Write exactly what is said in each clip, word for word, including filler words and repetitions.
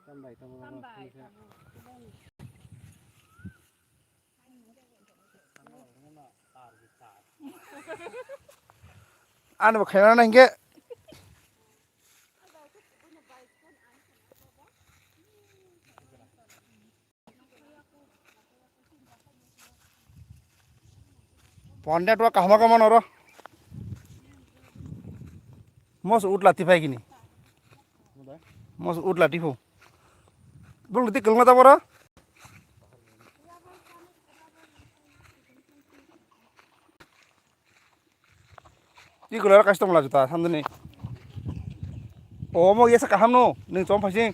Tambai, tambai, tambai. Ani bo khaina nang khe. Pon network kaham kaham no ro. Mos utla tipai gini. Mos utla tipo. Bul di kelma ta bora. Iko lara kastom la juta samdani. O mo yesa kaham no ning chom phasing.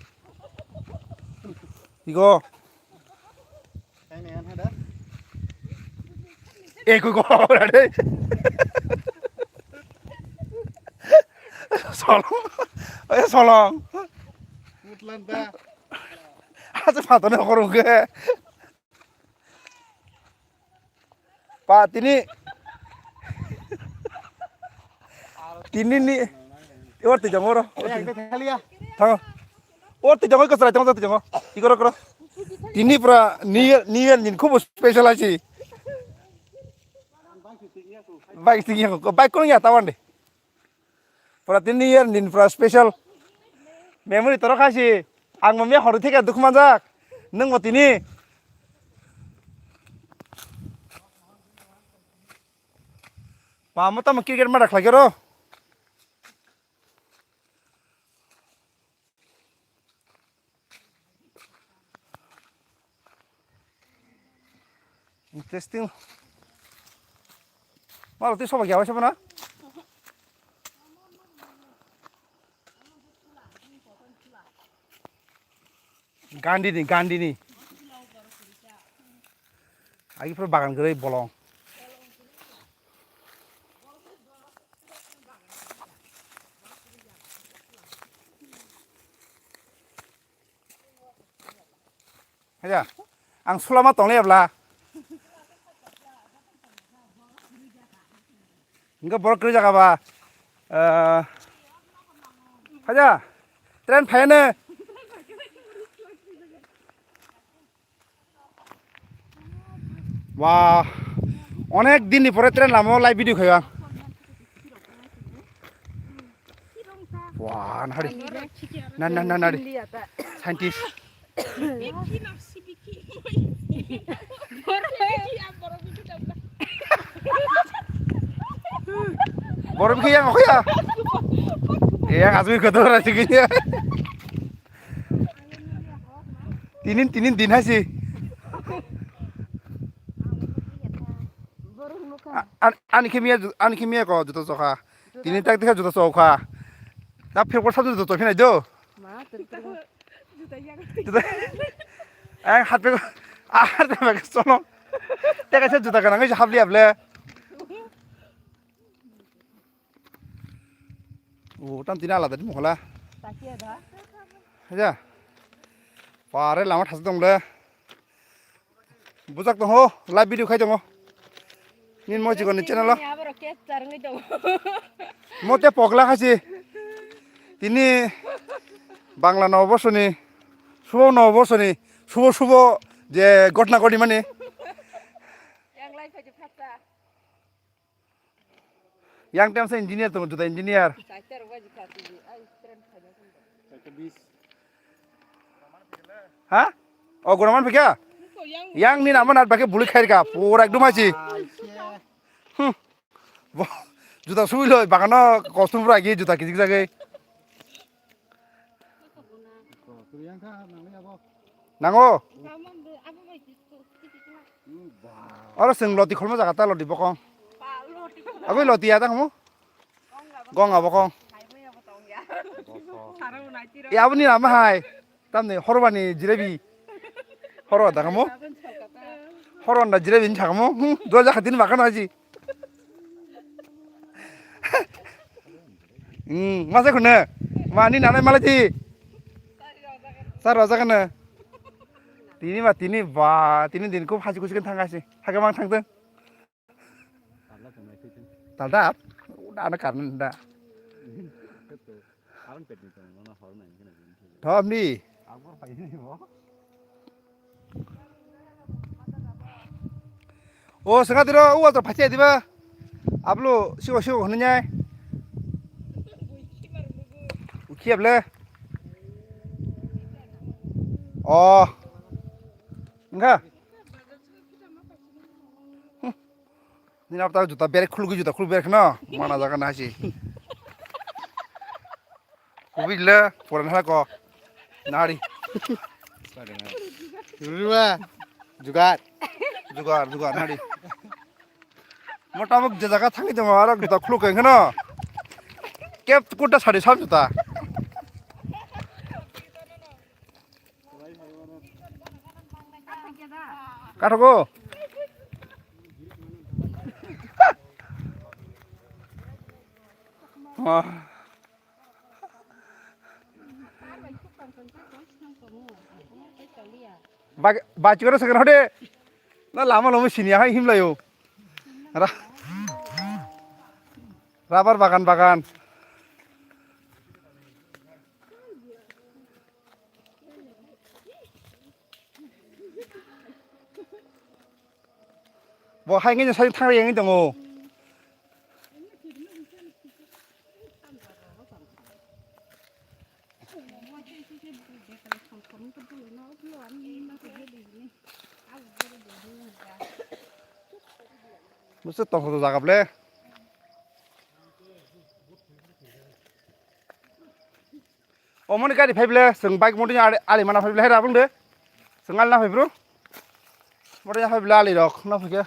Iko. Eko ko ora de. Solong. Oya solong. Mutlanta. Asa patone korong ke. Pa tini. Tini ni. Or ti jongoro. Thango. Or ti jongo ko sara jongo ti jongo. Ikoro koro. Tini pura ni ni ni khub special achi. Bike ti ko bike ko ya tawande. Pura tini year nin pura special memory toro khaisi ang mamya horo thika dukh manjak nung mo tini. Pa mo tamo cricket ma rakhlai kero. Interesting. Malo twi soba gyawa sabo na? Gandini, Gandini. Agi pura bagan gede bolong. Haja, ang sulama tonglai abla. Hingke borok kwrwi jaga ba. Eh, haja, train phaiya ne. Wah, onek din ni pore train lama o live video khaiyo ang. Wah, nahari. Na, na, na, nahari. Scientist. Borok bikhe yang hoya. Yang asli kotor asli kini. Tinin, tinin din hai si. A-, an-, ani khe miya ju-, ani khe miya ko juta chokha. Tinin tak dikha juta chokha. Ta phek por sabjak juta chokha nai do. Ma, teri teri. Juta. Ang hat pe, hat pe sono. Teka se juta kana ngai hap liya ble. O, tam tini alada di mokhola. Takiya da. Haja. Pare lama thas dong le. Bujak tong ho, live video khai tongo. Nin mo chikon ni channel o. Ni aboro capture wngwi tongo. Mote pogla khasi. Tini Bangla noboborsoni, subo noboborsoni, subo subo je ghotna ghotmani. Yang lai phaidi phatsa. Yang tem sa engineer tongo, juta engineer. Chaita rok bai jikha tini, ai, train phaina tong. Chaita bis. Ha? O, gora man phikha? Niko yang. Yang ni nama nat bake buli khair ka, pura ekdom achi. Ai, se. Hmm. Bo, juta sui loi, bagano costume pura gi juta kijik jagoi. Ko, kuri yang kha, nang ni abo. Nango? Oro chwng loti kholma jaga ta loti bokong. Agoi loti ya ta kamo? Gong abo kong. Ya aboni nama hai. Tamni horwani jirebi. Horwa da kamo? Horwa da jirebi ni thangmo. Hmm, dua jakha din bakano aji. Hmm, masa khune. Mani nanai malaji. Sar raja kana. Tini ba tini ba tini din khub hasi khusi khe thangasi. Hake mang thangtong. Talda? Udah ana karna da. Thom ni. O sengati ro, o to phachai diba. Ablo sigo sigo hwnwi nyai. Ukhiya ble. O. Wngkha. Nini abo ta juta berek khulugwi juta khulugwi berek kheno mana jaga na si. Kubui le poran hala ko nari. Rua jugar jugar jugar nari. Mota mok je jaga thangi tongo aro juta khuluk kheno. Kep kuta sari sam juta. Kathogo. Ah. Ba, ba chikoro sakra hode. Na lama lama sini hai himlayo. Ra-, rubber bagan bagan. Bo hai ngi sai thang yang tongo. Musu tong jaga ble. Omoni gari phaible, chwng bike motoni ali, ali mana phaible, hai rabung de. Chwng ali na phaibru. Motoni phaible ali rok, na phaikhe.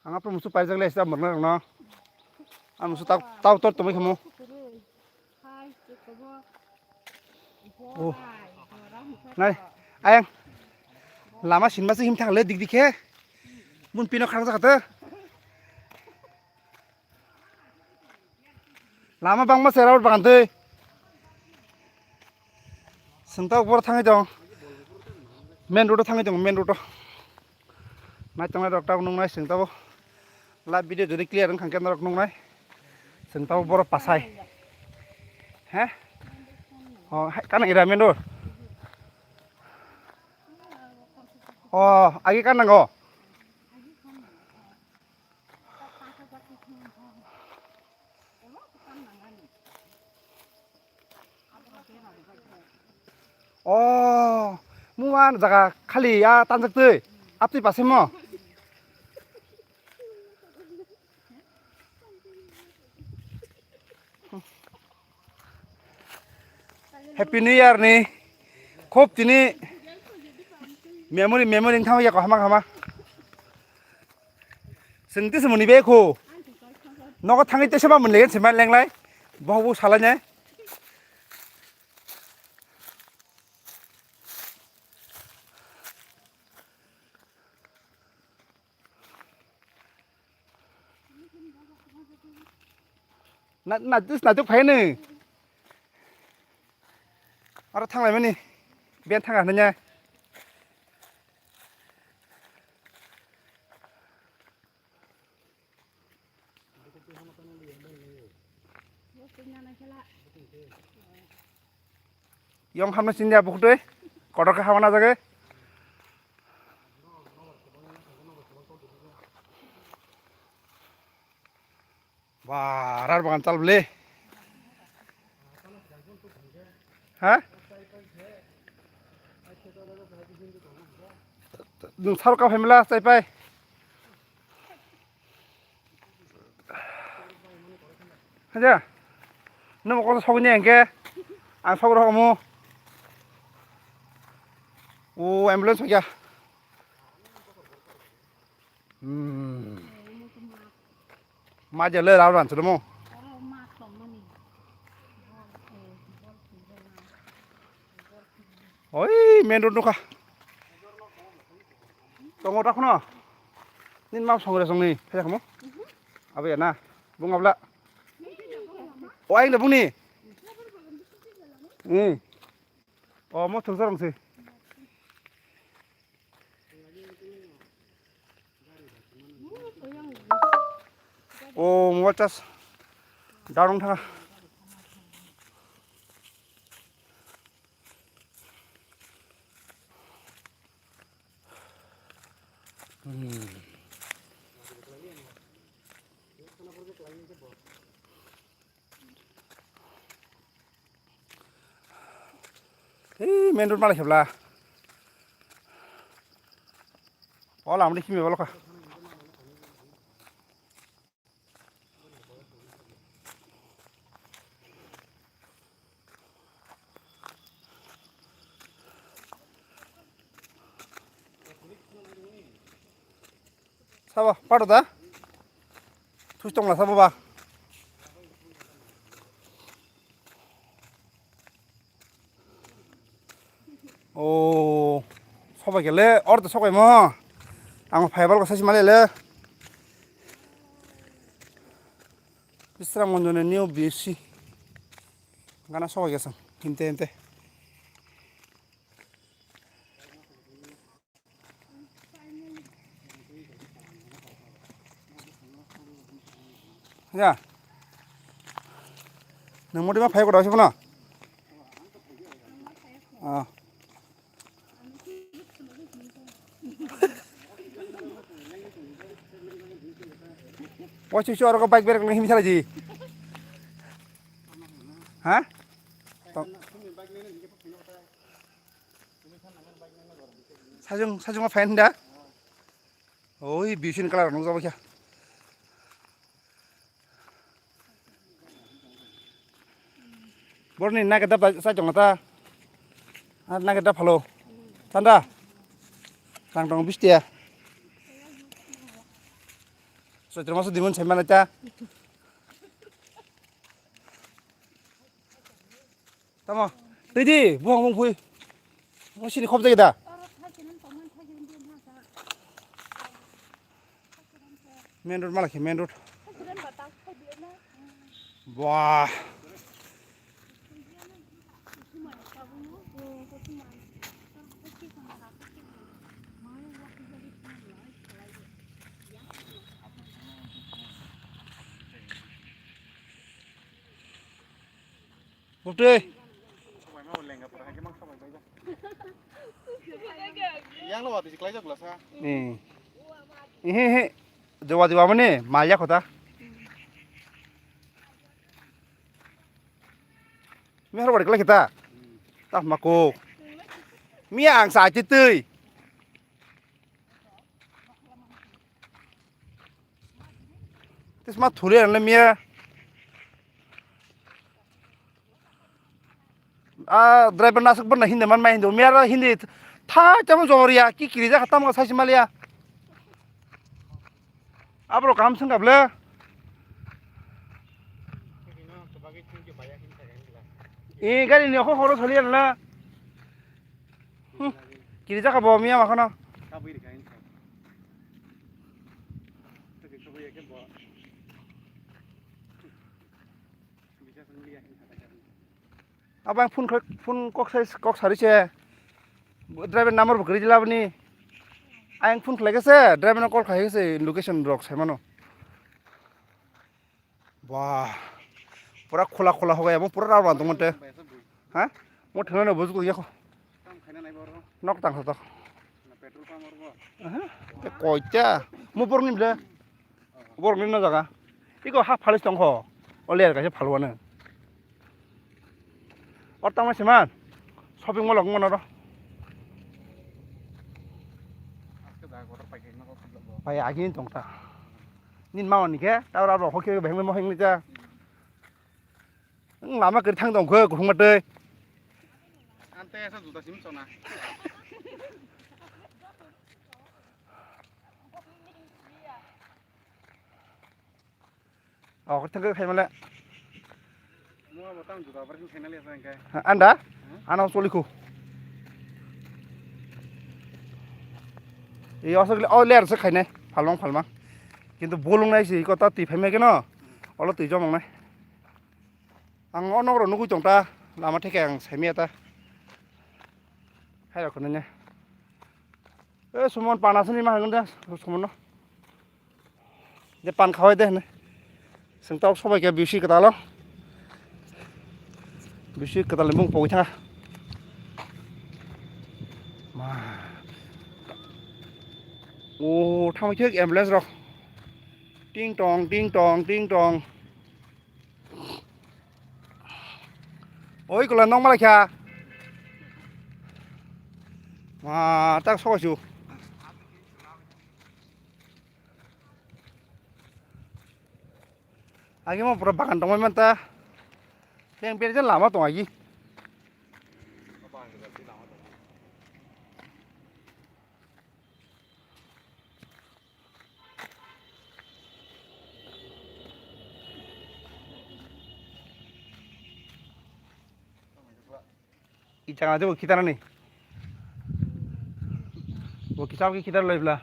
Ang apa musu paijak le esta murna rok no. Ang musu tau, tau tor tumai khamu. Oh. Nai, ayang. Lama sinma se him thang le dik dik he. Mun pino khang jakha te. Lama bangma se rubber bagan twi. Sengta boro thangwi tong. Main road o thangwi tong, main road o. Nai tongnai rok tabuk nungnai sengta bo. Live video jodi clear wngkha khe norok nungnai. Sengta bo boro pasai. He? Oh, hai, kana ira main road. Oh, agi kana nango. Oh, muan jaga khali ya tanjak twi. Aptwi pasai mo. Happy New Year ni khub tini memory, memory thang ya ko hama hama. Sengti se muni be ko. Nogo thangwi tesa ma mun legen se ma lenglai. Bohbu salanya. Na, na, na, na, tuk phai ni. Aro thanglai mani. Ben thanga hanya. Yong hamno sindia bukdoi. Kotor khe hama najagwi. Ba, rar bagan chal bwle. Ha? Nwng saro ka phaimla chai pai. Haja. Nwng kok sogni hwnkhe ang sogro omo. O ambulance hwnkhe. Hmm. Ma jale rao ran chalomo. Oi, main road nukha. Tongo ta khno. Nin ma songre songni, phaya khamo. Abe na, bung abla. O, aing na bungni. Hmm. O, mo thung sarong se. Mobile charge down wng thangkha. Hmm. Ei, main road malai khebla. O lama de kimi bolo kha. Sabo, paro da? Thus tongla sabo ba? O, sobai kele, or to sobai mo. Ang phai bal ko sai male le. Bisram Ganj ni new B C. Gana sobai gesang, hinte hinte. Ya. Nang modi ma phai ko dawsi bono. Ah. Wa chuchu oro ko bike berek nang himi sala ji. Ha? Sajung, sajung ma phain da? Oi, bisin kalar nung jabo kya. Borni nake dap sa jong ta. Ar nake dap halo. Tanda. Tang tong bistia. Soitro masu dimun sai mana ta. Tamo, tei di, buang buang phui. Mo sini khop jai da. Main road malakhe, main road. Wah. Bwtwi. Yang lo wati klai jak lasa. Eh. Ehe he. Jawa jawa mane malya khota. Mi har wari klai kita. Tah mako. Mi ang sa twi. Tisma thuli ang le miya. A driver nasuk bana hindi man ma hindi miya ra hindi tha chamo joriya ki kiri ja khatam ga sai maliya. Abro kam sung gable. E gari ni okho khoro thuli ang la. Hmm. Kiri ja kha bo miya ma khano. Abo ang phone kho-, phone kok sai, kok sari se. Driver number bo kwrwi labani. Ang phone khlai khe se, driver no call khai khe se, location rok sai mano. Wah. Pura khola khola hoga abo pura raw rang tongmante. Ha? Mo thangna no bujuk ya kho. Nok tang sa to. Aha. Te koita. Mo borok ni bile. Borok ni no jaga. Iko ha phalis tong kho. O ler kaisa phalwano. Or tangma siman. Shopping mall wng mano ro. Pai agin tong ta. Nin ma ni khe ta ro ro hokhe beheng mo heng ni ta. Wng lama kwrwi thang tong khe kuthung matwi. Ante esa juta sim chona. Oh, khe thang khe khaimale. Mo bo tang juta bar khaina le sa hingke. Anda? Hmm? Ano choli khu. Ei asok le, oh, ler se khainai. Phalmang phalmang. Kintu bolong nai si ko ta twi phaimai keno. Olo twi jomong nai. Ang o nokrok nugui tong ta, lama theke ang saimaya ta. Hai rok nanya. E, Sumon pana sini ma hangde, Sumon no. Je pan khawai de ne. Chwng tok sobai khe B C kwtal o. B C kwtal ni mung pogwi thanga. Ma. O, thangwi khe ambulance rok. Ting tong, ting tong, ting tong. Oi, kula nok malai kha. Ma, tak sobai su. Agi mo pura bagan tongmani manta. Yang beri jan lama tong agi. Ichang aja bo khitar ni. Bo kisam ki khitar loi bla.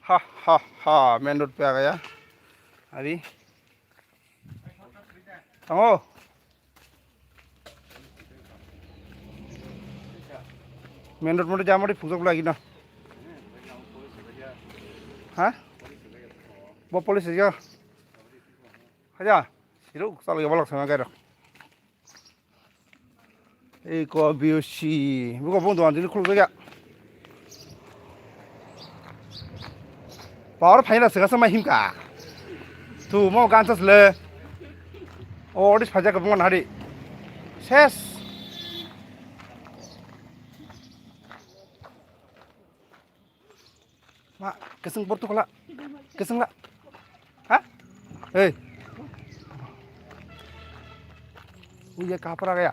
Ha ha ha, main road pe agaya. Abi. Tango. Main road mode jam mode phungjak lagi na. Ha? Bo police ya. Haja. Siru sal ya balak sama gairo. Eko B O C. Buko bung doan dini khuluk ya. Power phaina sega sama himka. Tu mo gan sas le. O dis phaja ka bungan hari. Ses. Ma, keseng portu kala. Keseng la. Ha? Hei. Uya kapra gaya.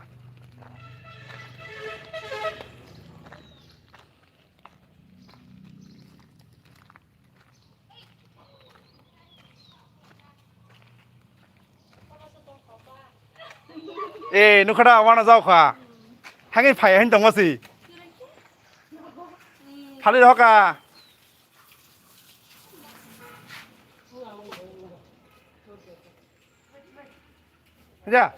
Eh, nukhada wana jao kha. Hangin phai hin tongo si. Thali roka. Ja.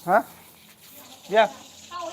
Ha? Ya.